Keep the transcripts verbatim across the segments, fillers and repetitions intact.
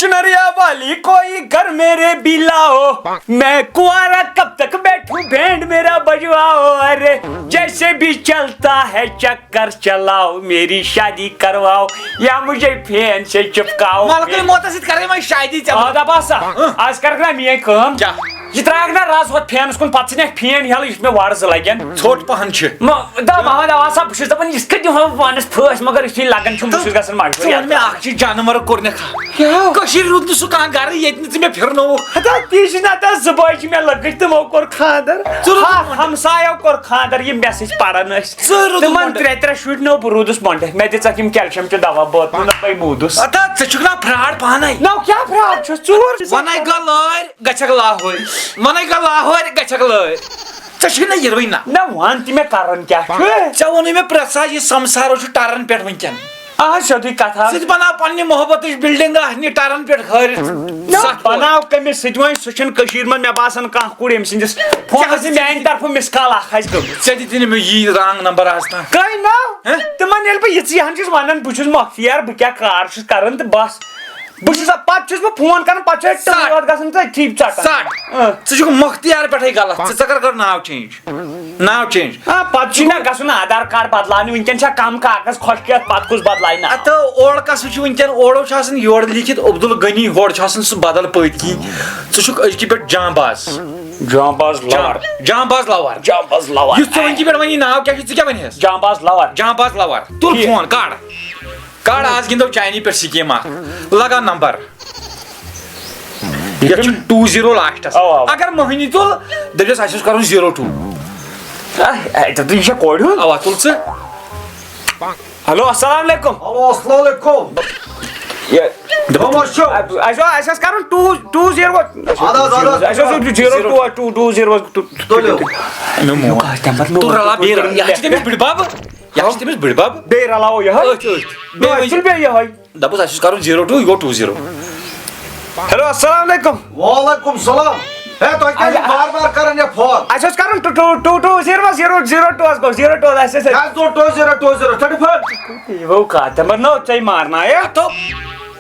چنریا والی کوئی گھر میرے بھی لاؤ، میں کنوارا کب تک بیٹھوں، بینڈ میرا بجواؤ، ارے جیسے بھی چلتا ہے چکر چلاؤ، میری شادی کرواؤ یا مجھے پھین سے چپکاؤ۔ ملکٕے موتس سۭتۍ کرے وۄنۍ شادی ژےٚ۔ آ، دپا سا، از کرکھ نا میٲنۍ کٲم۔ کیٛاہ؟ یہِ ترٛاوکھ نا رز ہۄتھ پھینس کُن، پتہٕ ژھٕنکھ پھین یَلہٕ، یہِ چھُ مےٚ وارٕ زٕ لگان۔ ژھوٚٹ پہن چھِ۔ مہ-، دَپ محمد عباس صٲب، بہٕ چھُس دپان، یِتھ کٔنۍ دِمہٕ ہا بہٕ پانس پھٲسۍ، مگر یُتھُے لگان چھُم، بہٕ چھُس گژھان مجبوٗر۔ ژٕ وَن مےٚ اکھ چیٖز، جانور کوٚر مےٚ کھا-، کیٛاہ؟ کٔشیٖرِ روٗد نہٕ سُہ کانٛہہ گرٕ، ییٚتہِ نہٕ ژٕ مےٚ پھِرنووُکھ۔ ہتا، تی چھِ نہ تَس زٕ بٲے چھِ مےٚ لٔکٕٹۍ، تِمو کوٚر خانٛدر۔ ژٕ روٗدُکھ ہا، وۄنۍ۔ ہمسایو کوٚر خانٛدر، یِم مےٚ سۭتۍ پران ٲسۍ۔ ژٕ روٗدُکھ تِمن وۄنۍ۔ ترٛےٚ ترٛےٚ شُرۍ نو، بہٕ روٗدُس مۄنڈٕ۔ مےٚ دِژکھ یِم کیلشیم چہِ دوا بٲتلہٕ، نہ بے موٗدُس۔ ہتا، ژٕ چھُکھ نا فراڈ پانَے۔ نو کیٛاہ فراڈ چھُس؟ ژوٗر چھُس۔ وَنَے گوٚو لٲرۍ، گژھکھ لاہور۔ وَنَے گوٚو لاہور، گژھکھ لٲرۍ۔ ژےٚ چھُے نہ یِروٕے نہ۔ نہ وَن تہِ مےٚ کَرُن کیٛاہ چھُ؟ ژےٚ ووٚنُے مےٚ پرٛٮ۪تھ ساتہٕ یہِ سمسارو چھُ ٹَرَن پٮ۪ٹھ وٕنکٮ۪ن۔ آ، سیوٚدُے کَتھا۔ ژٕ تہِ بَناو پنٛنہِ محبتٕچ building اَکھ نہِ ٹَرَن پٮ۪ٹھ ہٲرِتھ۔ نہ، سَتھ پور۔ بَناو کٔمِس سۭتۍ وۄنۍ؟ سُہ چھُنہٕ کٔشیٖرِ منٛد مےٚ باسان کانٛہہ کوٗر ییٚمہِ سٕنٛدِس فونَس ژےٚ میٛانہِ طرفہٕ miss call اَکھ آسہِ گٔمٕژ۔ ژےٚ دِتِی نہٕ مےٚ یی wrong number آز تام۔ کٔہۍ ناو؟ ہہ؟ تِمَن ییٚلہِ بہٕ یِژٕے ہَن چھُس وَنان، بہٕ چھُس مۄختیار، بہٕ کیٛاہ کار چھُس کَران تہٕ بَس۔ بہٕ چھُس، پَتہٕ چھُس بہٕ فون کَران، پَتہٕ چھُ اَتہِ ژَٹ۔ ٹٲر وَتھ گژھان تہٕ أتھی ژَٹان۔ ژَٹ۔ اۭں۔ ژٕ چھُکھ مۄختیار پٮ۪ٹھَے غلط۔ ژٕ، ژٕ کَر کَر ناو change؟ ناو change۔ آ، پَتہٕ چھُے نہ گژھُن آدھار کارڈ بدلاونہِ، وٕنکٮ۪ن چھا کَم کاغذ خۄشکیتھ، پَتہٕ کُس بدلاوِ ناو؟ اَتھ اورٕ کَسہٕ چھُ وٕنکٮ۪ن، اورٕ چھُ آسان یورٕ لیٖکھِتھ عبدالغنی، ہورٕ چھُ آسان سُہ بدل پٔتۍ کِنۍ۔ ژٕ چھُکھ أزکہِ پٮ۪ٹھ جانباز۔ جانباز لور۔ جان-، جانباز لور۔ جانباز لور۔ یُس ژےٚ وٕنکہِ پٮ۪ٹھ وَنی ناو کیٛاہ چھُ، ژٕ کیٛاہ وَنہِ ہَس؟ جانباز لور۔ جانباز لور۔ تُل ٹھیٖک۔ فون، کَڑ۔ کَڑ، آز گِنٛدو چاینی پٮ۪ٹھ سکیٖم اَکھ۔ لگا number۔ یَتھ چھُ two zero lastس۔ اَوا، اَوا۔ اگر مٔہنی تُل، دٔپۍزٮ۪س، اَسہِ اوس کَرُن zero two۔ اَہ، اَتہِ تُہۍ، یہِ چھا کورِ ہُنٛد؟ اَوا، تُل ژٕ۔ ہیلو، السلام علیکم۔ ہیلو، السلام علیکم۔ یہِ، کٕم حظ چھِو؟ اَسہِ اوس، اَسہِ اوس کَرُن two، two zero۔ اَدٕ حظ، اَدٕ حظ۔ اَسہِ اوس zero two، two zero۔ تُلِو۔ اَمیُک مول۔ تُل رَلا بیٚیہِ رَلا۔ یہِ چھِ تٔمِس بٕڈِ بَب۔ یہِ چھِ تٔمِس بٕڈِ بَب۔ بیٚیہِ رَلاوو یِہوٚے۔ أتھۍ، أتھۍ۔ بیٚیہِ بیٚیہِ ؤنۍ۔ تُل بیٚیہِ یِہوٚے۔ دوٚپُس، اَسہِ اوس کَرُن zero two، یہِ گوٚو two zero۔ ہیلو، السلام علیکم۔ وعلیکم السلام۔ ہے، تۄہہِ کیٛازِ چھِو اَچھا۔ بار بار کران یہِ فون؟ اَسہِ اوس کَرُن two، two، two، two zero، zero، zero two حظ گوٚو، zero two حظ، اَسہِ ٲسۍ کیٛازِ گوٚو two zero، two zero، ژھٔٹِو فون۔ یہِ گوٚو کَتھ، دَپان نو، ژَے مارناو، ہے۔ تو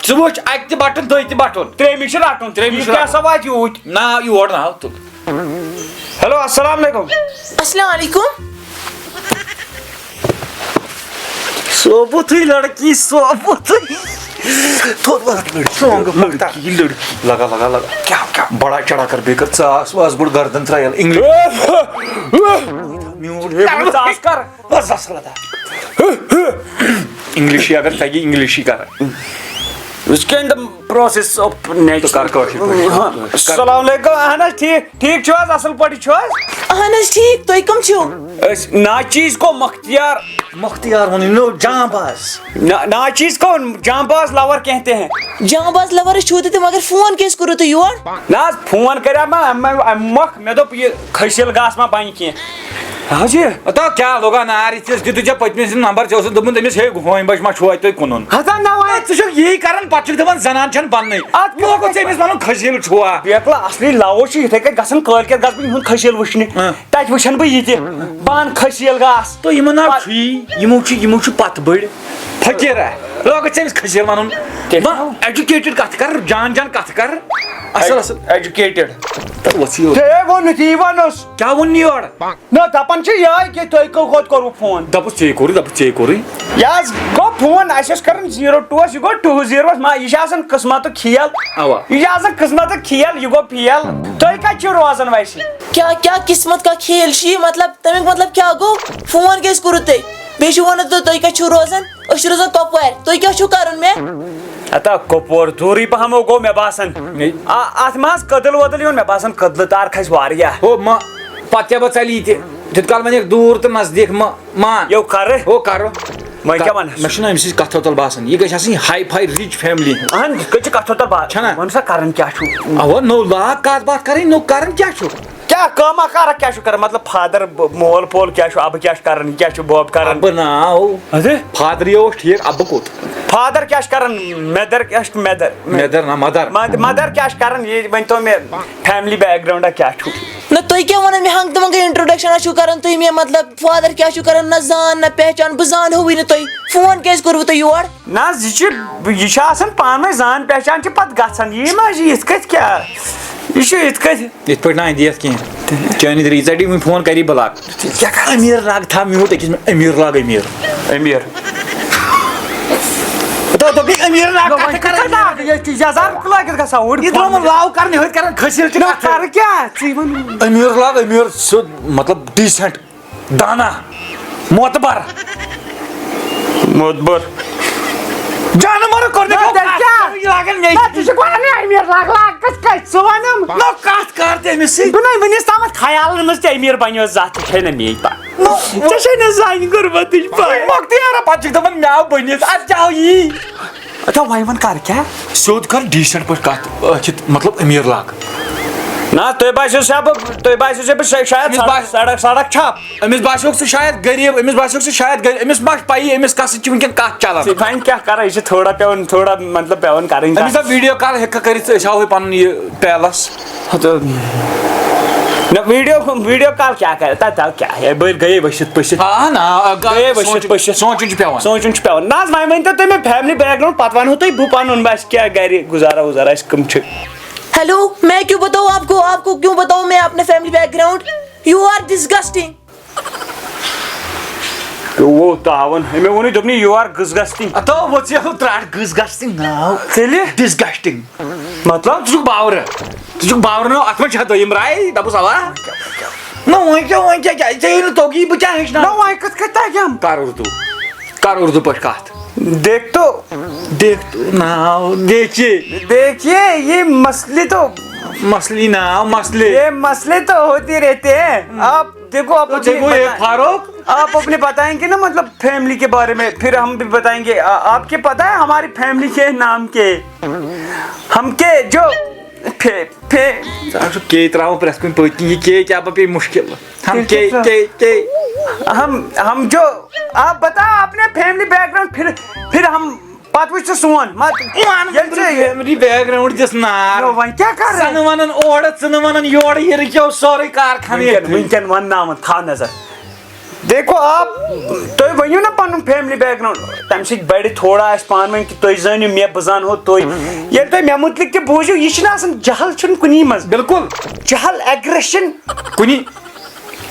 ژٕ وٕچھ، اَکہِ تہِ بَٹُن، دۄیہِ تہِ بَٹُن۔ ترٛیٚیِمہِ چھِ رَٹُن، ترٛیٚیِمہِ یہِ چھِ کیٛاہ رَٹُن۔ سا واتہِ یوٗرۍ؟ نا، یور نا، تُل۔ ہیلو، السلام علیکم۔ السلام علیکم۔ ثوبوٗتھٕے لڑکی، ثوبوٗتھٕے۔ تھوٚد وۄتھ لڑکی، سونٛگ لڑکی، لڑکی۔ لگا، لگا، لگا۔ کیٛاہ، کیٛاہ؟ بڑا چڑھا کر بیٚیہِ کر ژاس واس بوٚڑ گردن ترٛایل۔ انگلش۔ میوٗٹھ ہے۔ ژاس کر۔ بس، بس، لگا۔ انگلشی اگر تگہِ، انگلشی کر۔ Scan the process of next۔ ژٕ کر کٲشِر پٲٹھۍ۔ ہاں۔ السلام علیکم، اہن حظ، ٹھیٖک۔ ٹھیٖک چھِو حظ؟ اَصٕل پٲٹھۍ چھِو حظ؟ اہن حظ، ٹھیٖک۔ تُہۍ کٕم چھِو؟ أسۍ ناچیٖز گوٚو مختیار۔ مختیار ووٚنُے نو جانباز۔ نا-، ناچیٖز کون؟ جانباز لور کہتے ہیں۔ جانباز لور چھِو تُہۍ تہٕ مگر فون کیٛازِ کوٚروٕ تُہۍ یور؟ نہ حظ، فون کریٛاو مےٚ اَمہِ، اَمہِ مۄکھ۔ مےٚ دوٚپ، یہِ کھٔسیٖل گاسہٕ ما بَنہِ کینٛہہ؟ حظ یہِ۔ ہتا کیٛاہ لوگا نار یِتھِس؟ دیُتُے ژےٚ پٔتمِس نمبر، ژےٚ اوسُکھ دوٚپمُت أمِس، ہے، ہومۍ بچہِ ما چھُ اَتہِ تۄہہِ کٕنُن؟ ہتا نہ وۄنۍ۔ ژٕ چھُکھ یی کران، پتہٕ چھُکھ دَپان زنان چھَنہٕ بننٕے۔ اَدٕ کیٛاہ؟ لوگُتھ ژےٚ أمِس وَنُن کھٔسیٖل چھُوا؟ بیکلا اصلی لاوو چھُ یِتھَے کٔنۍ گژھان، کٲلۍ کٮ۪تھ گژھٕ بہٕ یِہُنٛد کھٔسیٖل وٕچھنہِ۔ ہاں۔ تَتہِ وٕچھَن بہٕ یہِ تہِ۔ بہٕ اَنہٕ کھٔسیٖل گاسہٕ۔ تو یِمَن ناو پَتہٕ چھُیی، یِمو چھُ، یِمو چھُ پَتہٕ بٔڑۍ فقیٖرا۔ لوگُتھ ژےٚ أمِس کھٔسیٖل وَنُن۔ کیٛاہ؟ وۄنۍ educated کَتھ کَر، جان جان کَتھ کَر۔ اَصٕل، اَصٕل۔ Educated۔ تہٕ وَس یہِ۔ ژےٚ ووٚنُتھ یی وَنُس۔ کیٛاہ ووٚن یورٕ؟ نہ، دَپان چھِ یِہوٚے کہِ تۄہہِ کَو-، کوٚت کوٚروٕ فون؟ دوٚپُس ژے کوٚرُے، دوٚپُس ژے کوٚرُے۔ یہِ حظ گوٚو فون، اَسہِ اوس کَرُن zero two-وَس، یہِ گوٚو two zero-وَس۔ ما، یہِ چھِ آسان قٕسمَتُک کھیل۔ اَوا۔ یہِ چھِ آسان قٕسمَتُک کھیل، یہِ گوٚو فیل۔ تُہۍ کَتہِ چھِو روزان ویسے؟ کیٛاہ، کیٛاہ قٕسمَت کا کھیل چھُ یہِ؟ مطلب، تَمیُک مطلب کیٛاہ گوٚو؟ فون کیٛازِ کوٚروٕ تۄہہِ؟ بیٚیہِ چھِو وَنان تُہۍ، تُہۍ کَتہِ چھِو روزان؟ أسۍ چھِ روزان کۄپوارِ۔ تُہۍ کیٛاہ چھِو کَرُن مےٚ؟ ہتا کۄپور دوٗرٕے پہم گوٚو مےٚ باسان۔ نَے۔ آ، اَتھ ما آسہِ کٔدٕل ؤدٕل یُن؟ مےٚ باسان کٔدلہٕ تار کھسہِ واریاہ۔ ہو، ما، پتہٕ کیٛاہ بہٕ ژَلہِ یہِ تہِ؟ تیوٗت کال وَنٮ۪کھ دوٗر تہٕ نزدیٖک ما، مان۔ یو کَرٕ۔ ہو، کَرٕ۔ وۄنۍ کیٛاہ وَنَس؟ مےٚ چھُنہ أمۍ سٕنٛز کَتھو تَل باسان۔ یہِ گژھِ آسٕنۍ high fi rich family ہٕنٛز۔ اَہَن، یِتھ کٔنۍ چھِ کَتھو تَل با-، چھَنہ؟ وَن سا کَران کیٛاہ چھُ؟ اَوا، نوٚو لاگ کَتھ باتھ کَرٕنۍ، نوٚو کَران کیٛاہ چھُ؟ کیٛاہ کٲمہ کارا کیٛاہ چھُ کران؟ مطلب، father، ب-، مول پول کیٛاہ چھُ، اَبہٕ کیٛاہ چھُ کران، یہِ کیٛاہ چھُ بوب کران؟ اَبہٕ ناو۔ اَدٕ؟ Father یہِ اوس ٹھیٖک، اَبہٕ کوٚت؟ فادر کیٛاہ چھُ کران؟ میدر کیٛاہ چھُ؟ میدر۔ میدر نہ، مدر۔ مد- مدر کیٛاہ چھُ کران؟ یہِ ؤنۍ تو مےٚ، فیملی بیک گراؤنڈا کیٛاہ چھُ؟ نہ، تُہۍ کیٛاہ وَنان مےٚ ہنٛگہٕ تہٕ منٛگہٕ introduction چھُو کران تُہۍ مےٚ؟ مطلب، فادر کیٛاہ چھُو کران؟ نہ زان نہ پہچان، بہٕ زانہوٕے نہٕ تُہۍ۔ فون کیٛازِ کوٚروٕ تۄہہِ یور؟ نہ حظ، یہِ چھُ، یہِ چھُ آسان پانہٕ ؤنۍ زان پہچان چھِ پتہٕ گژھان۔ یہِ ما چھِ یِتھ کٔنۍ کیٛاہ؟ یہِ چھُ یِتھ کٔنۍ۔ یِتھ پٲٹھۍ نہ اَندِ یَتھ کینٛہہ۔ چٲنی دِلی ژَٹی وٕنۍ فون کَری بٕلاک۔ کیٛاہ کرٕ؟ أمیٖر لاگ تھاو میوٗٹ أکِس منٛز، أمیٖر لاگ أمیٖر۔ أمیٖر۔ دَپ دوٚپُے أمیٖر لاگ کَتھ کَران؟ یہِ چھِ یَزار لٲگِتھ گژھان اوٗرۍ۔ یہِ درٛامُت لاو کَرنہِ ہوٚتہِ کَران کھٔسیٖل چھِ نہ، کَتھٕ۔ کَرٕ کیٛاہ؟ ژٕے وَن۔ أمیٖر لاگ أمیٖر سیوٚد مطلب ڈیٖسٮ۪نٛٹ۔ دانا، معتبر۔ مُتبر۔ جانور کوٚر نہٕ نہ، کانٛہہ تیٚلہِ کیٛاہ؟ کَتھ، یہِ لاگن مےٚ۔ نہ، ژٕ چھُکھ وَنان یہِ أمیٖر لاگ، لاگ کَس کَتہِ؟ ژٕ وَن یِم۔ نہ، کَتھ کَر تہِ أمِس سۭتۍ؟ بہٕ نَے وٕنِس تامَتھ خیالَن منٛز تہِ أمیٖر بَنیو زانٛہہ، ژےٚ چھے نہ میٛٲنۍ پَتہ۔ نہ، ژےٚ چھے نہ زانہِ غُربتٕچ پَے۔ مۄکھتٕے یارا، پَتہٕ چھِکھ دَپان مےٚ آو بٔنِتھ، اَدٕ کیٛاہ آو یی؟ اَدٕ وۄنۍ وَن کَر کیٛاہ؟ سیوٚد کَر ڈیٖسٮ۪نٛٹ پٲٹھۍ کَتھ، أچھِتھ مطلب أمیٖر لاگ۔ نہ، تُہۍ باسیو سا بہٕ، تُہۍ باسیو سا بہٕ شا-، شاید أمِس سڑک، باسہِ- سڑک، سڑک چھَپ۔ أمِس باسیوکھ ژٕ شاید غریٖب، أمِس باسیوکھ ژٕ شاید غریٖب، أمِس ما چھِ پَیی أمِس کَس سۭتۍ چھِ وٕنکیٚن کَتھ چَلان۔ وۄنۍ کیٛاہ کَرو، یہِ چھِ تھوڑا پٮ۪وان، تھوڑا مطلب پٮ۪وان کَرٕنۍ أمِس کَتھ۔ دَپ ویٖڈیو کال ہیٚککھا کٔرِتھ ژٕ، أسۍ ہاوہوے پَنُن یہِ پیلَس۔ ہتہٕ، نہ، ویٖڈیو، ویٖڈیو کال کیٛاہ کَرِ؟ تَتہِ آو کیٛاہ؟ ہے، بٔلۍ گٔیے ؤسِتھ پٔسِتھ۔ آ نا، آ، گا-، گٔیے ؤسِتھ سونٛچُن، پٔسِتھ۔ سونٛچُن چھُ پٮ۪وان۔ سونٛچُن چھُ پٮ۪وان۔ نہ حظ، وۄنۍ ؤنۍ تو تُہۍ مےٚ فیملی بیک گرٛاوُنٛڈ، پَتہٕ وَنہو تُہۍ، بہٕ پَنُن بہٕ اَسہِ کیٛاہ گَرِ گُزارا وُزارا اَسہِ کٕم چھِ۔ ہیلو، میں کیوں بتاؤں آپ کو؟ آپ کو کیوں بتاؤں میں اپنا family back ground? You are disgusting. پیوٚو تاوَن۔ أمۍ ووٚنُے، دوٚپنُے، "You are disgusting." اتو وۄژیو ترٛٹھ گٕز گژھتٕے ناو۔ تیٚلہِ؟ Disgusting۔ مطلب؟ ژٕ چھُکھ باورٕ۔ ژٕ چھُکھ باورٕ ناو، اتھ منٛز چھا دوٚیِم راے؟ دَپُس اوا۔ نہ وۄنۍ کیٛاہ، وۄنۍ کیٛاہ، کیٛاہ، ژےٚ یی نہٕ توٚگی، بہٕ کیٛاہ ہیٚچھناو؟ نہ، وۄنۍ کِتھ کٔنۍ تَگٮ۪م؟ کر اردو۔ کر اردو پٲٹھۍ کتھ۔ دیکھ تو۔ دیکھ تو ناو، دیکھیے۔ دیکھیے، یہ مسئلے تو، مسلی ناو، مسلے۔ یہ مسئلے تو ہوتے رہتے ہیں۔ آپ دیکھو، آپ تو اپنی دیکھو، یہ بتا-، فاروق۔ آپ اپنے بتائیں گے نا، مطلب فیملی کے بارے میں، پھر ہم بھی بتائیں گے۔ آ-، آپ کے پتہ ہے ہماری فیملی کے نام کے؟ ہم کے جو پھے-، پھے-، ژٕ ہا چھُکھ کے ترٛاوان پرٛٮ۪تھ کُنہِ پٔتۍ کِنۍ، یہِ کے کیٛاہ پَپے مُشکِل۔ ہم کے، کیٛاہ؟ کے، کے۔ ہم، ہم جو، آپ بتاؤ اپنے فیملی بیک گراؤنڈ، پھر، پھر ہم پتہٕ وٕچھ ژٕ سون۔ مت-، وَن ییٚلہِ ژٕ فیملی بیک گراؤنڈ دِس نار۔ نو، وۄنۍ کیٛاہ کَرٕ؟ ژٕ نہٕ وَنان اورٕ، ژٕ نہٕ وَنان یورٕ، یہِ رُکیو سورُے کارخانہٕ وٕنکٮ۪ن، ییٚتھٕے۔ وٕنکٮ۪ن وَن ناوَن، تھاو نظر۔ دیکھو آپ، تُہۍ ؤنِو نا پَنُن فیملی بیک گراؤنڈ، تَمہِ سۭتۍ بَڑِ تھوڑا اَسہِ پانہٕ ؤنۍ کہِ تُہۍ زٲنِو مےٚ، بہٕ زانہو تُہۍ۔ ییٚلہِ تُہۍ مےٚ مُتعلِق تہِ بوٗزِو، یہِ چھِنہٕ آسان، جہل چھُنہٕ کُنی منٛز۔ بِلکُل۔ جہل، ایگریشن۔ کُنی،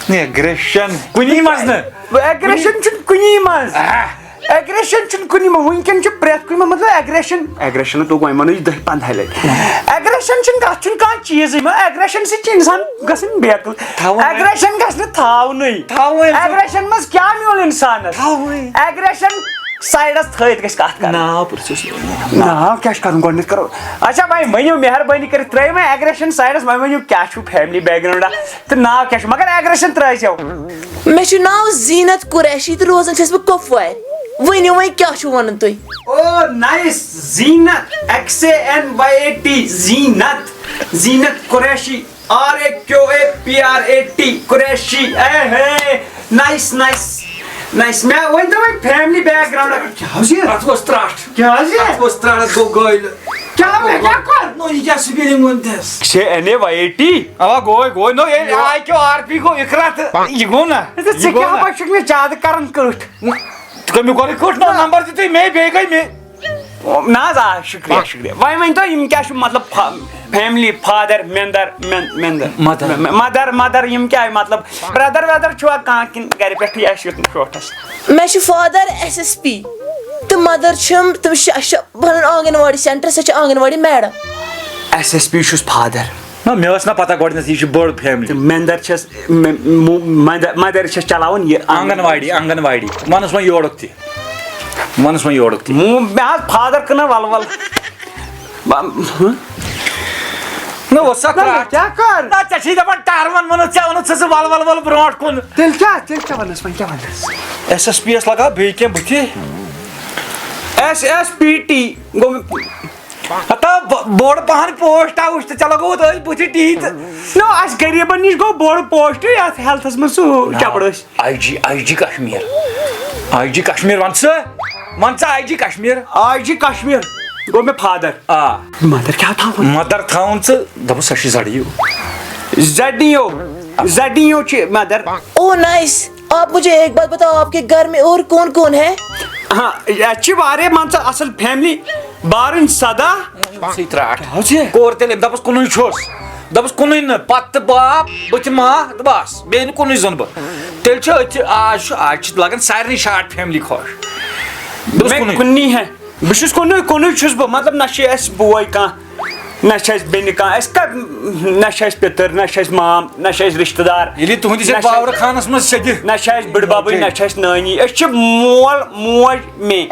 ایگریشن کُنی منٛز نہٕ۔ ایگریشن چھُنہٕ کُنی منٛز۔ آہ۔ ایگریشن چھُنہٕ کُنی منٛز۔ وٕنکٮ۪ن چھُ پرٛٮ۪تھ کُنہِ منٛز، مطلب، ایگریشن، ایگریشن توٚگ وۄنۍ وَنو یہِ دَہہِ پنٛدہَے لَٹہِ۔ ایگریشن چھُنہٕ، اَتھ چھُنہٕ کانٛہہ چیٖزٕے، مگر ایگریشن سۭتۍ چھُ اِنسان گژھان بیقٕل۔ تھاوُن۔ ایگریشن گژھِ نہٕ تھاونُے۔ تھاوُن۔ ایگریشن منٛز کیٛاہ میول اِنسانَس؟ تھاوُن۔ ایگریشن سایڈَس تھٲیِتھ گژھِ کَتھ کَرٕنۍ۔ ناو پرٛژھُس۔ ناو کیٛاہ چھُ کَرُن گۄڈٕنٮ۪تھ کَرو۔ اچھا، وۄنۍ ؤنِو، مہربٲنی کٔرِتھ ترٛٲیِو وۄنۍ ایگریشن سایڈَس، وۄنۍ ؤنِو کیٛاہ چھُو فیملی بیک گراؤنڈا تہٕ ناو کیٛاہ چھُ، مگر ایگریشن ترٛٲیزیو۔ مےٚ چھُ ناو زیٖنت قریشی تہٕ روزان چھَس بہٕ کۄپوارِ۔ ؤنِو وۄنۍ کیٛاہ چھُو وَنان تُہۍ؟ Oh nice, Zeenat, X A N Y A T, Zeenat, Zeenat Qureshi, R A Q A P R A T, Qureshi, A ہے، نائس، نائس، نائس۔ مےٚ ؤنۍ تو وۄنۍ فیملی بیک گراؤنڈ کیٛاہ حظ یہِ؟ اتھ اوس ترٛٹھ۔ کیٛاہ حظ یہِ؟ اتھ اوس ترٛٹھ، اتھ گوٚو گٲلۍ۔ کیٛاہ مےٚ کیٛاہ کوٚر؟ نو، یہِ کیٛاہ سپیلنگ ووٚن تس؟ X A N A Y A T. اوا، گوٚو، گوٚو، نو، ییٚلہِ آی کیو آر پی گوٚو اِقرا تہٕ یہِ گوٚو نا؟ ژٕ کیٛاہ پٲٹھۍ چھُکھ مےٚ زیادٕ کران کٔٹھ؟ تہٕ کٔمۍ کوٚر یہِ کٔٹھ؟ نو، نمبر دیُتُے مے، بیٚیہِ گٔے مے۔ نہ حظ، آ، شُکریہ، شُکریہ۔ وۄنۍ ؤنۍ تو، یِم کیٛاہ چھُ، مطلب، فا-، فیملی، فادر، مٮ۪ندر، مٮ۪ن-، مٮ۪ندر۔ مدر۔ مہ-، مہ-، مدر، مدر، یِم کیٛاہ، مطلب، برٛدر ویدر چھُوا کانٛہہ کِنہٕ گرِ پٮ۪ٹھٕے آسہِ یُتھ شوٹھس؟ مےٚ چھُ فادر ایس ایس پی تہٕ مدر چھم، تٔمِس چھِ، اَسہِ چھِ پنُن آنگن واڑی سینٹر، سۄ چھِ آنگن واڑی میڈم۔ ایس ایس پی چھُس فادر۔ نہ، مےٚ ٲس نہ پتہ گۄڈٕنٮ۪تھ، یہِ چھِ بٔڑ فیملی۔ تہٕ مٮ۪ندر چھَس، مےٚ-، مو-، مدر، مدر چھَس چلاوان یہِ آنگن واڑی، آنگن واڑی۔ وَنُس وۄنۍ یورُک تہِ۔ وَنُس وۄنۍ یورُک تہِ۔ مو-، مےٚ حظ فادر کٕنان وَلہٕ وَلہٕ۔ بہ-، ہہ؟ نہ، وۄنۍ سا ترٛٹھ۔ کیٛاہ کَر؟ نہ، ژےٚ چھِی دَپان ٹَر وَن، وَنُس ژےٚ وَنُس ژٕ ژٕ وَلہٕ وَلہٕ وَلہٕ برونٛٹھ کُن۔ تیٚلہِ کیٛاہ، تیٚلہِ کیٛاہ وَنَس، وۄنۍ کیٛاہ وَنَس؟ ایس ایس پی یَس لگاو بیٚیہِ کینٛہہ بٕتھِ۔ ایس ایس پی ٹی گوٚو۔ ہتا ب-، بوٚڑ پہن پوسٹ آوُس تہٕ ژےٚ لگووُتھ أتھۍ بٕتھِ ٹی تہٕ۔ نو، اَسہِ غریٖبَن نِش گوٚو بوٚڑ پوسٹ یَتھ ہیلتھَس منٛز سُہ چپڑٲسۍ۔ I G, I G Kashmir. I G Kashmir وَن ژٕ۔ وَن ژٕ I G Kashmir. I G Kashmir گوٚو مےٚ فادر۔ آ۔ مدر کیٛاہ تھاوُن؟ مدر تھاوُن ژٕ، دَپُس سۄ چھِ Z U. Z U, Z U چھِ مدر۔ Oh nice. آپ مجھے ایک بات بتاؤ، آپ کے گھر میں اور کون کون ہے؟ ہاں، اَسہِ چھِ واریاہ، مان ژٕ، اَصٕل فیملی۔ بارٕنۍ سَداہ۔ ژٕے ترٛاٹھ۔ کیٛاہ حظ یہِ؟ کوٚر تیٚلہِ أمۍ، دَپُس کُنُے چھُس۔ دَپُس کُنُے نہٕ، پَتہٕ تہٕ باپ، بہٕ تہِ ماں، تہٕ بَس، بیٚیہِ نہٕ کُنُے زوٚن بہٕ۔ تیٚلہِ چھِ أتھۍ، آز چھُ، آز چھِ لَگان سارنٕے شاٹ فیملی خۄش۔ دوٚپُس مےٚ کُنُے۔ کُنی ہے۔ بہٕ چھُس کُنُے، کُنُے چھُس بہٕ، مطلب، نہ چھِ اَسہِ بوے کانٛہہ، نہ چھِ اَسہِ بیٚنہِ کانٛہہ، اَسہِ کَتہِ، نہ چھِ اَسہِ پیٚتٕر، نہ چھِ اَسہِ مام، نہ چھِ اَسہِ رِشتہٕ دار۔ ییٚلہِ تُہُنٛدِس یَتھ نہ چھِ اَسہِ، بابرٕ خانَس منٛز چھِ دِ۔ نہ چھِ اَسہِ بٕڈبَبٕے، نہ چھِ اَسہِ نٲنی، أسۍ چھِ مول، موج، مےٚ۔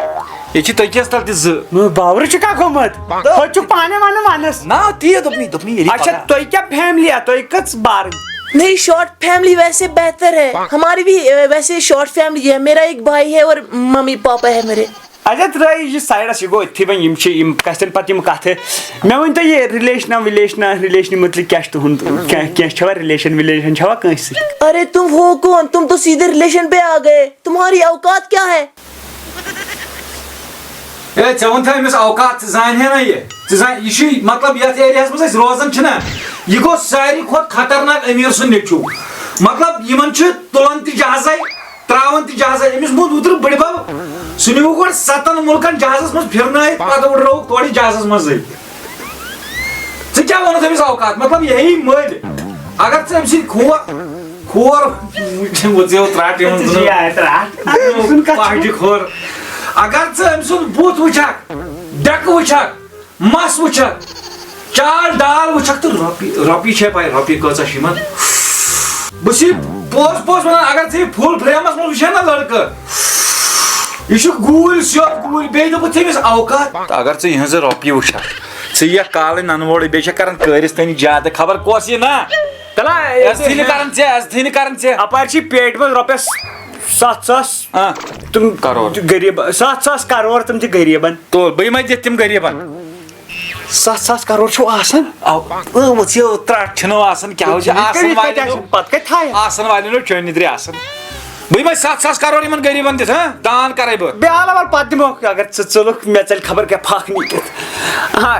ییٚتہِ چھِ تٔکیَس تَل تہِ زٕ۔ نہ، بابرٕ چھُ کانٛہہ گوٚمُت؟ ہُہ چھُ پانَے وَنان وَنَس۔ نہ، تی دوٚپمَے، دوٚپمَے ییٚلہِ اچھا، پَتہ۔ تُہۍ کیٛاہ فیملی ہے؟ تُہۍ کٔژ بارٕنۍ؟ نہیں، شارٹ فیملی ویسے بہتر ہے۔ ہماری بھی، اے، ویسے شارٹ فیملی ہے۔ میرا ایک بھائی ہے اور ممی پاپا ہے میرے۔ اچھا، ترٛٲیِو یہِ سایڈَس، یہِ گوٚو أتھی وۄنۍ، یِم چھِ، یِم گژھن پَتہٕ یِم کَتھٕ۔ مےٚ ؤنۍ تو یہِ رِلیشنہ وِلیشنہ، رِلیشنہِ مُتعلِق کیٛاہ چھُ تُہُنٛد؟ کیٛاہ، کینٛہہ چھَوا رِلیشَن وِلیشَن چھَوا کٲنٛسہِ سۭتۍ؟ ارے تم ہو کون؟ تم تو سیدھے ریلیشن پہ آ گئے۔ تمہاری اوقات کیا ہے؟ اے، ژےٚ ووٚن تھا أمِس اوقات، ژٕ زانہِ ہے نہ یہِ۔ ژٕ زان-، یہِ چھُے، مطلب، یَتھ ایریاہَس منٛز أسۍ روزان چھِنہ، یہِ گوٚو ساروی کھۄتہٕ خطرناک أمیٖر سُنٛد نیٚچوٗ۔ مطلب، یِمَن چھِ تُلان تہِ جہازَے، ترٛاوان تہِ جہازَے۔ أمِس موٗد اوترٕ بٕڈِ بَب، سُہ نیوٗکھ گۄڈٕ سَتَن مُلکَن جہازَس منٛز پھِرنٲیِتھ، پَتہٕ وٕڈرٲوُکھ تورٕ جہازَس منٛزٕے۔ ژٕ کیٛاہ ووٚنُتھ أمِس اوقات؟ مطلب، یہِ ہیٚیہِ مٔلۍ۔ اگر ژٕ أمۍ سٕنٛدۍ کھو-، کھور، وٕچھ، وٕژھ یہِ ترٛٹھ یِمَن ژٕ چھِ دۄہَن۔ یہِ ترٛٹھ۔ پاجہِ کھور۔ اگر ژٕ أمۍ سُنٛد بُتھ وٕچھکھ، ڈٮ۪کہٕ وٕچھکھ، مَس وٕچھکھ، چال ڈال وٕچھکھ تہٕ رۄپیہِ، رۄپیہِ چھے پَے، رۄپیہِ کۭژاہ چھِ یِمَن۔ بہٕ چھُس پوٚز پوٚز وَنان، اگر ژٕ یہِ فُل فرٛیمَس منٛز وٕچھکھ نہ لٔڑکہٕ، یہِ چھُ گوٗلۍ سیوٚد گوٗلۍ، بیٚیہِ دوٚپُتھ ژےٚ أمِس اوقات۔ تہٕ اگر ژٕ یِہٕنٛزٕ رۄپیہِ وٕچھکھ، ژٕ یِکھ کالٕے نَنہٕ وورٕے، بیٚیہِ چھَکھ کَران قٲرِس تٲنی زیادٕ، خبر کۄس یہِ نا۔ تَلہ، عزتھٕے نہٕ کَران ژےٚ، عزتھٕے نہٕ کَران ژےٚ۔ اَپٲرۍ چھِ پیٹہِ منٛز رۄپیَس ستھ ساس۔ آ۔ تِم کَرور۔ غریٖب، ستھ ساس کَرور، تِم چھِ غریٖبَن۔ تُل، بہٕ یِمَے دِتھ تِم غریٖبَن۔ ستھ ساس کَرور چھُو آسان؟ اَو، اۭں، وٕژھ یہِ ترٛٹھ چھِنہٕ آسان، کیٛاہ حظ چھِ آسان کٔرِتھ کَتہِ والٮ۪ن؟ آسان؟ پَتہٕ کَتہِ تھایَکھ؟ آسان والٮ۪ن چھُ چٲنۍ نِدرِ آسان۔ بہٕ یِمَے ستھ ساس کَرور یِمَن غریٖبَن دِتھ، ہاں؟ دان کَرَے بہٕ۔ بیٚہہ، اَلہٕ وَلہٕ پَتہٕ دِمو، اگر ژٕ ژٕلُکھ، مےٚ ژَلہِ خبر کیٛاہ پھَکھ نِکِتھ۔ ہاں،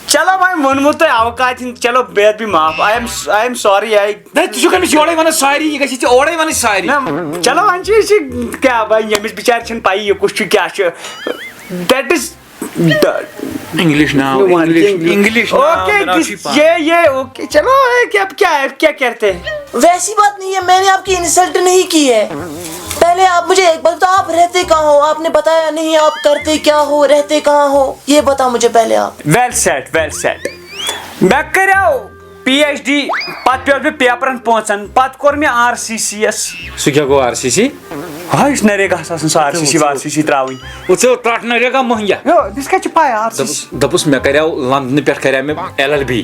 چلو وۄنۍ ووٚنمُت تۄہہِ اوقات ہِنٛد، چلو بے حد بھی معاف۔ I am, I am sorry، I نہ، ژٕ چھُکھ أمِس یورَے وَنان sorry، یہِ گژھِ ژےٚ اورَے وَنٕنۍ sorry۔ نہ، چلو وۄنۍ چھِ، یہِ چھِ کیٛاہ وۄنۍ، ییٚمِس بِچارِ چھِنہٕ پَیی یہِ کُس چھُ، کیٛاہ چھُ۔ That is the English ناو، No one English، English۔ English ناو، Okay, مےٚ ناو this، چھُے پَے۔ یہ، یہ، okay، چلو، اے، کیا، کیا ہے، کیا کرتے ہیں؟ ویسی بات نہیں ہے، میں نے آپ کی انسلٹ نہیں کی ہے۔ پہلے آپ مجھے ایک بات بتاؤ، آپ رہتے کہاں ہو؟ آپ نے بتایا نہیں، آپ کرتے کیا ہو، رہتے کہاں ہو؟ یہ بتاؤ مجھے پہلے آپ۔ Well said, well said۔ مےٚ کریو پی ایچ ڈی، پتہٕ پیوٚس بہٕ پیپرن پانٛژن، پتہٕ کوٚر مےٚ آر سی سی یس۔ سُہ کیٛاہ گوٚو آر سی سی؟ ہا، یُس نریگاہس آسان سُہ آر سی سی وار سی سی ترٛاوٕنۍ۔ وۄنۍ ژٕ ترٛٹھ نریگا مٔہنگیا۔ یو، this کیٛاہ چھِ پاے آر سی سی؟ دوٚپُس، دوٚپُس، مےٚ کریو لندنہٕ پٮ۪ٹھ کریو مےٚ ایل ایل بی۔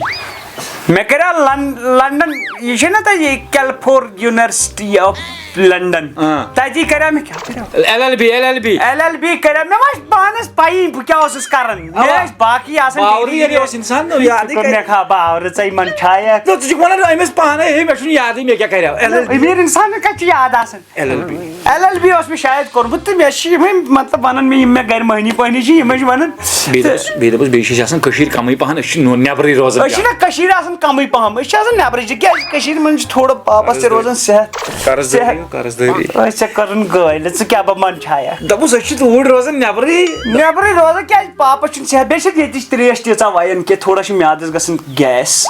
مےٚ کریو لن-، لندن، یہِ چھےٚ نہ تۄہہِ یہِ California University of London؟ اۭں۔ تَتی کریو مےٚ کیٛاہ کریو؟ L L B, L L B. L L B کریو مےٚ، وۄنۍ پانس پَیی بہٕ کیٛاہ اوسُس کران۔ مےٚ اوا۔ ٲسۍ باقٕے آسان باورٕے degree ییٚلہِ اوس اِنسان، نہٕ یادٕے ژٕ کوٚر کرِ۔ مےٚ کھا-، باورٕ ژَے یِمن چھایَکھ۔ نہ، ژٕ چھُکھ وَنان أمِس پانَے، ہے، مےٚ چھُنہٕ یادٕے مےٚ کیٛاہ کریو۔ L L B. أمیٖر اِنسانَس کَتہِ چھُ یاد آسان؟ L L B. L L B اوس مےٚ شاید کوٚرمُت تہٕ مےٚ چھِ یِمَے مطلب وَنان مےٚ، یِم مےٚ گَرِ مٔہنی پٔہنی چھِ، یِمَے چھِ وَنان۔ بیٚیہِ دوٚپُس، بیٚیہِ دوٚپُس، بیٚیہِ چھِ أسۍ آسان کٔشیٖرِ کَمٕے پَہَن، أسۍ چھِ نو-، نٮ۪برٕے روزان أسۍ چھِ زیادٕ۔ نہ کٔشیٖرِ آسان کَمٕے پَہَم، أسۍ چھِ آسان نٮ۪برٕے، تِکیٛازِ کٔشیٖرِ منٛز چھِ تھوڑا پاپَس تہِ روزان صحت۔ قرض صحت۔ دٲری، قرض دٲری۔ أسۍ ژےٚ کٔرٕن گٲلۍ، ژٕ کیٛاہ بہٕ منٛدچھایَکھ؟ دوٚپُس، أسۍ چھِ توٗرۍ روزان نٮ۪برٕے۔ نٮ۪برٕے روزان کیٛازِ؟ پاپَس چھُنہٕ صحت، بیٚیہِ چھِ ییٚتِچ ترٛیش تیٖژاہ وَیان کہِ تھوڑا چھُ میٛادَس گژھان گیس۔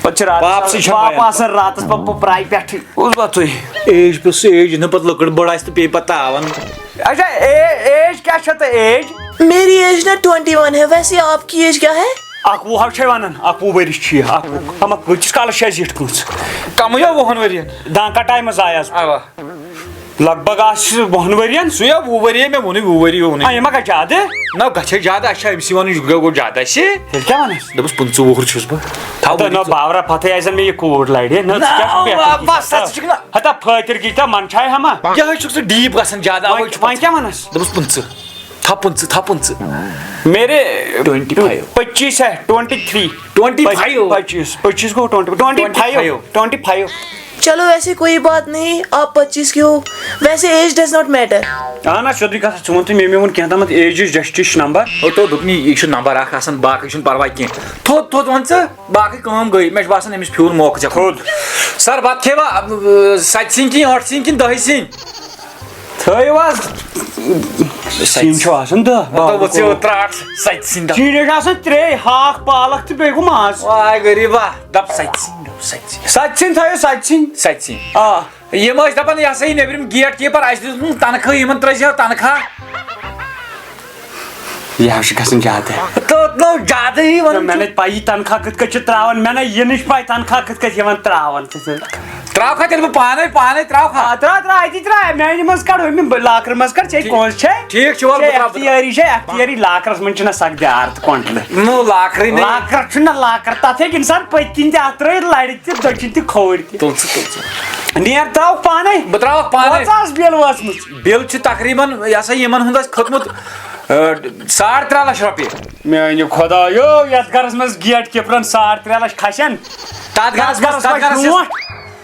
پَتہٕ چھِ راتَس پاپسٕے چھَم پاپہٕ وَیان۔ آسان راتَس پَتہٕ پَتہٕ پرٛایہِ پٮ۪ٹھٕے۔ اوس بَتُے۔ ایج پٮ۪ٹھ سُہ ایج، یُتھ نہٕ پَتہٕ لٔکٕر بٔڑ آسہِ تہٕ پیٚیہِ پَتہٕ تاوَن۔ اچھا، اے-، ایج کیٛاہ چھےٚ تہٕ ایج؟ میری ایج نا ٹوئنٹی ون ہے، ویسے آپ کی ایج کیا ہے؟ اَکوُہ حظ چھے وَنان، اَکوُہ ؤرِش چھِ یہِ، اَکوُہ۔ اَما کۭتِس کالَس چھِ اَسہِ زِٹھۍ کۭژ؟ کَمٕے ہا وُہَن ؤرِیَن۔ دانٛکا ٹایمَس آیَس۔ اَوا۔ لگ بگ آسہِ وُہَن ؤرِیَن۔ سُے ہا وُہ ؤری، مےٚ ووٚنُے وُہ ؤری ووٚنُے۔ آ، یہِ ما گژھِ زیادٕ؟ نہ، گژھِ ہے زیادٕ، اَسہِ چھا أمۍ سٕے وَنُن، یہِ گوٚو، گوٚو زیادٕ اَسہِ۔ تیٚلہِ کیٛاہ وَنَس؟ دوٚپُس، پٕنٛژٕ وُہُر چھُس بہٕ۔ تھاو ہتا، نہ، وٕنہِ ژٕ۔ باورا پَتھٕے آسہِ زَن مےٚ یہِ کوٗر لَرِ۔ نہ، ژٕ کیٛاہ چھُکھ نہ، بیٚہتھ؟ بَس، ژٕ چھُکھ نہ۔ ہتا، فٲطر کی تا من چھاے ہما۔ یہِ حظ چھُکھ ژٕ ڈیٖپ گژھان زیادٕ، اَوَے وۄنۍ، چھُ وۄنۍ کیٛاہ وَنَس؟ دوٚپُس، پٕنٛژٕ۔ تھاو پٕنٛژٕ، تھاو پٕنٛژٕ۔ میرے twenty five۔ پچیس ہے، twenty three۔ Twenty five۔ پچیس، پچیس گوٚو twenty، twenty five، twenty five۔ چلو، ایسے کوئی بات نہیں، آپ پچیس کے ہو، ویسے ایج ڈز ناٹ میٹر۔ اہن حظ، سیوٚدُے کتھ، ژٕ وَن تہٕ مےٚ، مےٚ ووٚن کینٛہہ تامَتھ ایجِچ جسٹس چھُ نمبر۔ او تو دوٚپنٕے، یہِ چھُ نمبر اکھ آسان، باقٕے چھُنہٕ پرواے کینٛہہ۔ تھوٚد تھوٚد وَن ژٕ، باقٕے کٲم گٔے، مےٚ چھُ باسان أمِس پھیوٗر موقعہٕ ژےٚ کُن۔ تھوٚد۔ سر، بتہٕ کھیٚوا، اۭں، ستہِ سِنۍ کِنہٕ ٲٹھِ سِنۍ کِنہٕ دَہہِ سِنۍ؟ تھٲیِو حظ۔ سِنۍ چھِو آسان دَہ، ہتو باہ۔ وٕژھ یہِ ترٛٹھ، ژَتہِ سِنۍ دَپ۔ ژیٖرۍ چھِ آسان ترٛے، ہاکھ، پالک تہٕ بیٚیہِ گوٚو ماز۔ واے غریٖبا، دَپ ژَتہِ سِنۍ، دَپ ژَتہِ سِنۍ۔ ژَتہِ سِنۍ تھٲیِو، ژَتہِ سِنۍ۔ ژَتہِ سِنۍ۔ آ۔ یِم ٲسۍ دَپان، یہِ ہسا یہِ نیٚبرِم گیٹ کیٖپر، اَسہِ دیُت نہٕ تنخواہ، یِمن ترٛٲوزِہو تنخواہ۔ یہِ حظ چھُ گژھان زیادٕ۔ تہٕ نو زیادٕ ہی وَنان نہ، مےٚ چھُ۔ نَے پَیی تنخواہ کِتھ کٔنۍ چھِ ترٛاوان، مےٚ نَے یِنٕچ پَے تنخواہ کِتھ کٔنۍ چھِ یِوان ترٛاوان۔ ترٛاوکھا تیٚلہِ بہٕ پانے، پانے ترٛاوکھا؟ آ، ترٛاو، ترٛاو، أتی ترٛاو، میٛانہِ منٛز کَڑ، ہُمہِ لاکرٕ منٛز کَڑ، ژےٚ ٹھیٖک۔ کونٛز چھے؟ ٹھیٖک چھُ، وَلہٕ ژےٚ بہٕ ترٛاوٕ، بہٕ ترٛاوٕ۔ اختیٲری چھے، اختیٲری لاکرَس منٛز چھِنہ سَکھ بیٛار تہٕ کۄنٛٹلہٕ۔ نو، لاکرٕے نہٕ۔ لاکرَس چھُنہ لاکر، تَتھ ہیٚکہِ اِنسان پٔتۍ کِنۍ تہِ اَتھ ترٛٲوِتھ، لَرِ تہِ، دٔچھِنۍ تہِ، کھووٕرۍ تہِ۔ تُل ژٕ، تُل ژٕ۔ نیر ترٛاوُکھ پانے۔ بہٕ ترٛاوَکھ پانے۔ کۭژاہ ٲس بِل وٲژمٕژ؟ بِل چھِ تقریٖباً، یہِ ہسا یِمَن ہُنٛد اَسہِ کھوٚتمُت، آ، ساڑ ترٛےٚ لَچھ رۄپیہِ۔ میٛانہِ خۄدایو، یَتھ گَرَس منٛز گیٹ کیٖپرَن ساڑ ترٛےٚ لَچھ کھسن۔ تَتھ گرس منٛز، تَتھ گرس یۄس، برونٛٹھ۔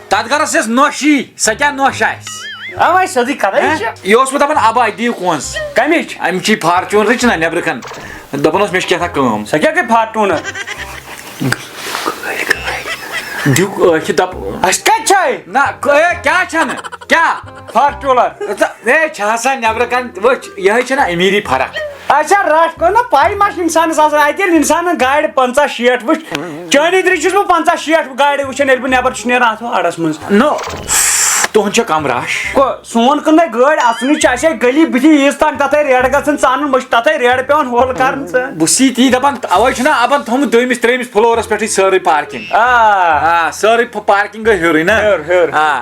تَتھ گرس یۄس نۄش یی، سۄ کیٛاہ نۄش آسہِ؟ اَوَے سیوٚدُے کَتھا، یہِ ہہ؟ چھِ۔ یہِ اوس مےٚ دَپان، اَبا، دِیِو کونٛز۔ کَمِچ؟ اَمہِ چی فارچوٗنرٕچ نہ، نٮ۪برٕ کَن۔ دَپان اوس، مےٚ چھِ کیٛاہ تھام کٲم۔ سۄ کیٛاہ گٔے فارچوٗنر؟ دیُک ٲکھِ دَپ۔ اَسہِ کَتہِ چھےٚ؟ نہ، اے، کیٛاہ چھَنہٕ؟ کیٛاہ؟ فارچوٗنر۔ ژٕ، اے، چھِ آسان نٮ۪برٕ کَن، وٕچھ، یِہوٚے چھَنہ أمیٖری فرق۔ اچھا، رٹھ کٔر نا پاے ما چھِ انسانس آسان؟ اتہِ ییٚلہِ انسانن گاڑِ پنژاہ شیٹھ وٕچھ، چٲنی دٔری چھُس بہٕ پنژاہ شیٹھ گاڑِ وٕچھان، ییٚلہِ بہٕ نٮ۪بر چھُس نیران اتھ اڑس منٛز۔ نو، تُہُنٛد چھا کم رش؟ کو-، سون کٕننَے گٲڑۍ اژنٕے چھِ اَسہِ گلی بٕتھِ ییٖژ تنگ، تتھے ریڈ گژھان ژانُن، مےٚ چھُ تتھے ریڈ پٮ۪وان ہول کرُن ژٕ۔ بہٕ چھُس تی دپان، اوے چھُنہ ابن تھوٚمُت دوٚیمِس ترٛیٚیمِس فلورس پٮ۪ٹھٕے سٲرٕے پارکنگ۔ آ۔ آ، سٲرٕے پ-، پارکنگ گٔے ہیوٚرُے نا؟ ہیوٚر، ہیوٚر۔ آ۔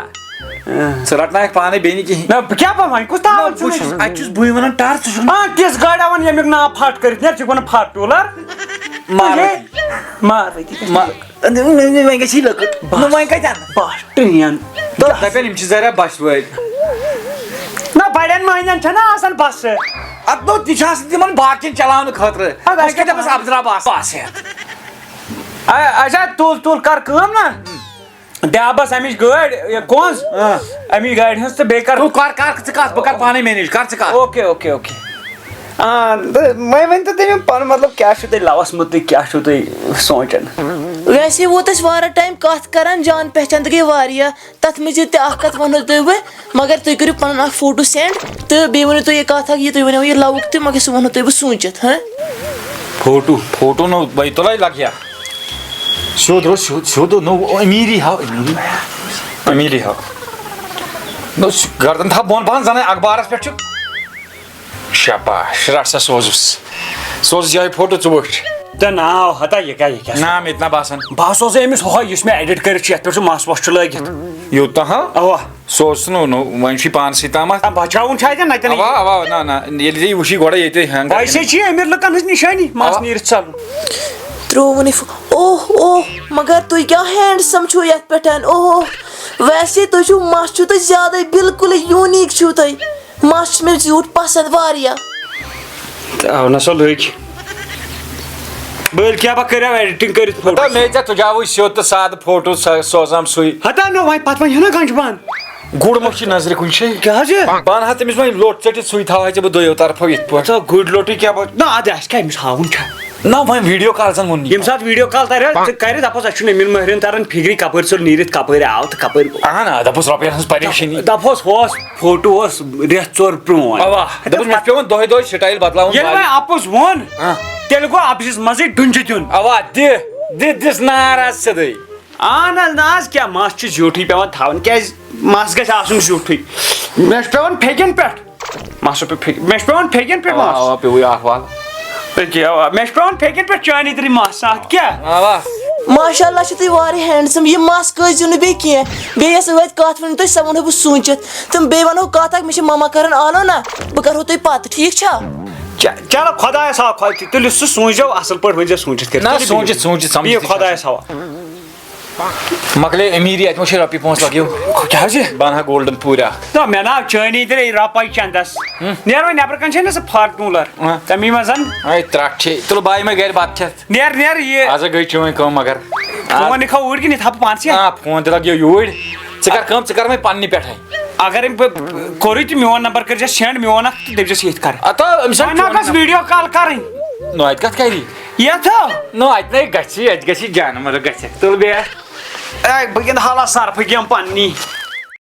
ژٕ رٹناوکھ پانے بیٚیہِ نہٕ کِہیٖنۍ۔ نہ، بہٕ کیٛاہ پَتہٕ وۄنۍ کُس تاوَن نہ، ژٕ بہٕ چھُس، وَنان؟ اَتہِ چھُس بٕے وَنان ٹَر، ژٕ چھُکھ نہٕ۔ آ، تِژھ گٲڑۍ اَوَن ییٚمیُک ناو پھَٹ کٔرِتھ نیرِ، ژٕ چھُکھ وَنان پھَٹ ٹوٗلَر۔ مارو۔ ہے، مار وۄنۍ تہِ۔ ما-، وۄنۍ گژھی لۄکٕٹ۔ بَس۔ نہ، وۄنۍ کَتہِ اَنہٕ؟ بَس، ٹرٛین۔ تہٕ دَپن یِم چھِ ذرا بَسہِ وٲلۍ۔ نہ، بَڑٮ۪ن مٔہنِوٮ۪ن چھَنہ آسان بَسہٕ۔ اَدٕ نو، تہِ چھِ آسان تِمَن باقیَن چلاونہٕ خٲطرٕ۔ اَدٕ اَسہِ کَتہِ اَسہِ بَس عبدالرباس بَس ہٮ۪تھ۔ اَ-، اَچھا، تُل، تُل، کَر کٲم نہ۔ دِ بَس اَمِچ گٲڑۍ، یہِ کونٛز؟ آ۔ اَمِچ گاڑِ ہٕنٛز تہٕ بیٚیہِ کَر۔ تُل کَر، کَر ژٕ کَتھ، بہٕ کَرٕ پانَے manage، کَر ژٕ کَتھ۔ Okay, okay, okay. آ، تہٕ وۄنۍ ؤنۍ تو تُہۍ مےٚ پَنُن، مطلب، کیٛاہ چھُو تۄہہِ لَوَس مُتعلِق، کیٛاہ چھُو تُہۍ سونٛچان؟ ویسے ووت اَسہِ واریاہ ٹایم کَتھ کَران، جان پہچان تہِ گٔے واریاہ۔ تَتھ منٛز یہِ تہِ اَکھ کَتھ وَنو تۄہہِ بہٕ، مگر تُہۍ کٔرِو پَنُن اَکھ فوٹو send تہٕ بیٚیہِ ؤنِو تُہۍ یہِ کَتھ اَکھ، یہِ تُہۍ ؤنِو یہِ لَوُک تہِ، مگر سُہ وَنو تۄہہِ بہٕ سوٗنٛچِتھ، ہہ؟ فوٹو، فوٹو نو بھائی تُلے لگیا۔ سیوٚد روز، سیوٚد، سیوٚد نو، امیٖری ہاو، امیٖری، امیٖری ہاو۔ نو، گردن تھاو بۄن پہن، زنہٕ اخبارس پٮ۪ٹھ چھُ۔ شاباش، رٹ سا، سوزُس۔ سوزُس یِہوٚے فوٹو ژٕ وٕچھ۔ تہٕ ناو ہتا یہِ کیٛاہ، یہِ کیٛاہ؟ نام ییٚتہِ نہ باسان۔ بہٕ ہا سوزے أمِس ہۄہے، یُس مےٚ edit کٔرِتھ چھُ، یَتھ پٮ۪ٹھ سُہ مَس وَس چھُ لٲگِتھ۔ یوٗتاہ ہا؟ اَوا۔ سوز ژٕ نو، نو، وۄنۍ چھُے پانسٕے تامَتھ۔ آ، بچاوُن چھا اَتٮ۪ن، نَتٮ۪ن اَوا، اَوا، نہ، نہ، ییٚلہِ ژےٚ یہِ وٕچھی گۄڈَے ییٚتہِ ہنٛگ ویسے چھِ یہِ أمیٖر لُکَن ہٕنٛز نِشٲنی، مَس آ۔ نیٖرِتھ ژَلُن۔ ترٛووُن یہِ فو-، اوہ، اوہ، مگر تُہۍ کیٛاہ handsome چھُو یَتھ پٮ۪ٹھ؟ اوہ، ویسے تُہۍ چھُو، مَس چھُو تُہۍ زیادَے، بِلکُلٕے unique چھُو تُہۍ۔ مَس چھُ مےٚ زیوٗٹھ پَسنٛد واریاہ۔ تہٕ اَو نہ سا لٔگۍ۔ بٔلۍ کیٛاہ بہٕ کٔرِو editing کٔرِتھ فوٹو۔ ہتا مے ژےٚ تُجاوٕے سیوٚد تہٕ سادٕ فوٹو سا-، سوزام سُے۔ ہتا نو وۄنۍ پَتہٕ وۄنۍ ہنا گنٛج بان۔ گُر مہ چھُ نظرِ کُنہِ جایہِ۔ کیٛاہ حظ یہِ؟ بہٕ اَنہٕ ہا تٔمِس وۄنۍ لوٚٹ ژٔٹِتھ سُے تھاوہا ژےٚ بہٕ دۄیو طرفو یِتھ پٲٹھۍ۔ ژٕ گُرۍ لوٚٹٕے کیٛاہ پَتہٕ؟ نہ، اَدٕ اَسہِ کیٛاہ أمِس ہاوُن چھا؟ نہ، وۄنۍ video call زَن ووٚن ییٚمہِ ساتہٕ video call تَرِ، ژٕ کَرِ دَپَس اَسہِ چھُنہٕ أمیٖن مٲہریٖن تَران فِکرِ کَپٲرۍ ژوٚل نیٖرِتھ، کَپٲرۍ آو تہٕ کَپٲرۍ گوٚو۔ اَہَن آ، دَپُس رۄپیَن ہٕنٛز پریشٲنی۔ دَپہوس ہُہ اوس فوٹو اوس رٮ۪تھ ژور پرٛون۔ اَوا، دَپُس مےٚ چھُ پٮ۪وان دۄہَے دۄہَے style بدلاوُن ییٚلہِ واریاہ۔ وۄنۍ اَپُز ووٚن، ہاں۔ تیٚلہِ گوٚو اَپزِس منٛزٕے ڈُنجہِ دیُن۔ اَوا، دِ، دِ، دِس نار آز سیوٚدُے۔ اہن حظ، نہ حظ، کیٛاہ مَس چھُ زیوٗٹھٕے پٮ۪وان تھاوُن، کیٛازِ مَس گژھِ آسُن زیوٗٹھٕے۔ مےٚ چھُ پٮ۪وان پھیٚکٮ۪ن پٮ۪ٹھ۔ مَس چھُ پٮ۪و پھیٚکہِ-، مےٚ چھُ پٮ۪وان پھیٚکٮ۪ن پٮ۪ٹھ اَوا، مَس۔ اَوا، پیوٚوُے اَکھ وَل۔ أکہِ، اَوا، مےٚ چھُ پٮ۪وان پھیٚکٮ۪ن پٮ۪ٹھ چٲنی تٔرٕنۍ مَس، اَتھ کیٛاہ؟ اَوا۔ ماشاء اللہ چھِو تُہۍ واریاہ handsome، یہِ مَس کٔژ زیُن بیٚیہِ کینٛہہ، بیٚیہِ یۄس وۄنۍ کَتھ ؤنِو تُہۍ، سۄ وَنہو بہٕ سوٗنٛچِتھ۔ تہٕ بیٚیہِ وَنہو کَتھ اَکھ، مےٚ چھِ مَما کَران آلو نہ، بہٕ کَرہو تۄہہِ پَتہٕ، ٹھیٖک چھا؟ چ-، چلو، خۄدایَس حوالہٕ، تُلِو سُہ سوٗنٛچزیو اَصٕل پٲٹھۍ، ؤنۍزیو سوٗنٛچِتھ کٔرِتھ۔ نہ، کٔرِو سوٗنٛچِتھ، سوٗنٛچِتھ، بِہِو سَمجِتھ۔ خۄدایَس حوالہٕ۔ مۄکلے أمیٖری، اَتہِ ما چھِ رۄپیہِ پانٛژھ لَگیو؟ کیٛاہ حظ یہِ؟ بہٕ اَنہٕ ہا golden پوٗرۍ اَکھ۔ نہ، مےٚ نہ آو چٲنی تیٚلے رۄپَے چَندَس۔ ہُم۔ نیر وۄنۍ نٮ۪برٕ کَنہِ چھےٚ نہ سۄ Fortuner؟ ہاں۔ تَمی منٛز۔ اَے ترٛٹھ چھے، تُلہٕ بہٕ آیہِ مےٚ گَرِ بَتہٕ کھٮ۪تھ۔ نیر، نیر یہِ۔ آز ہا گٔے چٲنۍ کٲم مگر۔ فون یِکھا اوٗرۍ کِنہٕ یہِ تھاوٕ پانسٕے؟ آ، فون تہِ لَگیو یوٗرۍ۔ ژٕ کر کٲم، ژٕ کر وۄنۍ پننہِ پٮ۪ٹھے۔ اگر أمۍ بہٕ کوٚرُے تہٕ میون نمبر کٔرۍ زیٚس send، میون اکھ تہٕ دٔپۍ زیٚس ییٚتھۍ کر۔ اتا أمِس وۄنۍ ما گژھ video call کرٕنۍ؟ نو اتہِ کتھ کری؟ یتھ ہا؟ نو اتہِ نے گژھِ، اتہِ گژھِ جانہٕ مطلب گژھِ۔ تُل بیٚیہِ۔ اے، بہٕ گِنٛدٕ حالا سرفہٕ game پننی۔